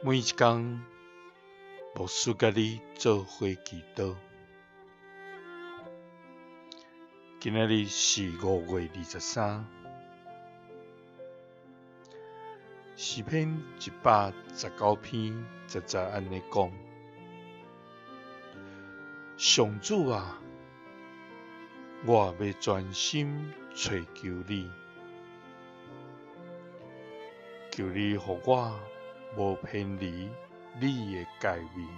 每一工，牧師佮你做伙祈禱。今仔日是5月23，詩篇119篇10節按呢講：上主啊，我欲專心揣求你，求你予我無偏離你的誡命。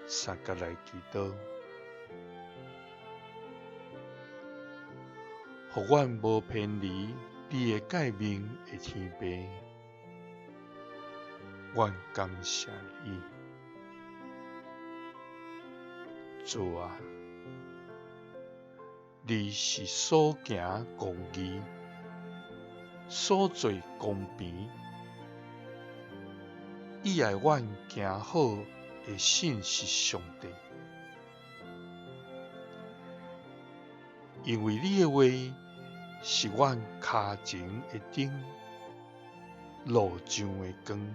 相佮來祈禱，予阮無偏離你的誡命的天父，阮感謝你。主啊，你是所行公義、所做公平，伊愛阮行好的信實上帝。因為你的話是阮跤前的燈，路上的光，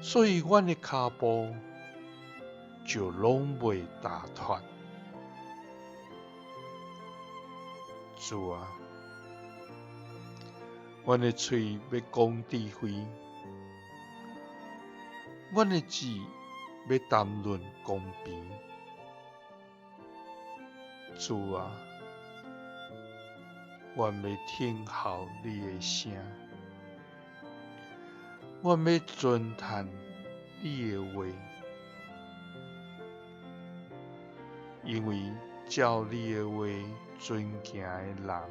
所以阮的跤步就攏袂踏脫。主啊，阮的喙欲講智慧，阮的舌欲談論公平。主啊，阮欲聽候你的聲，阮欲尊嘆你的話，因為照你的話遵行的人，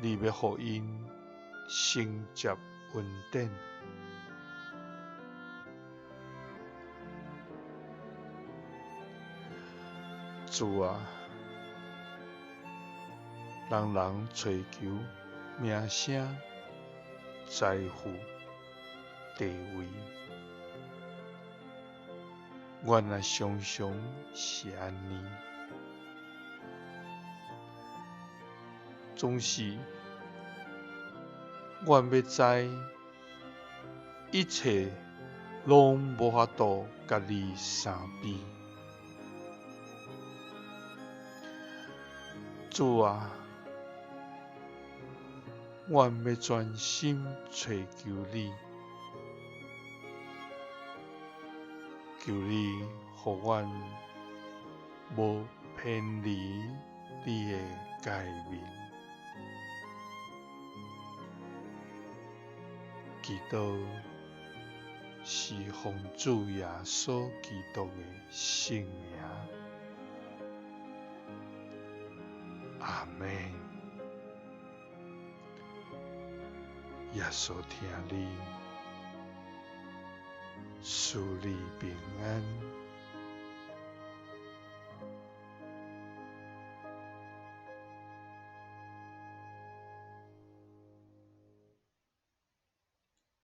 你欲予𪜶承接恩典。主啊，人人揣求名聲、財富、地位，阮也常常是按呢，總是阮欲知一切攏無法度佮你相比。主啊，阮欲專心揣求你，求你予阮無偏離你的誡命。祈禱是奉主耶穌基督的聖名。阿們。耶穌疼你，賜你平安。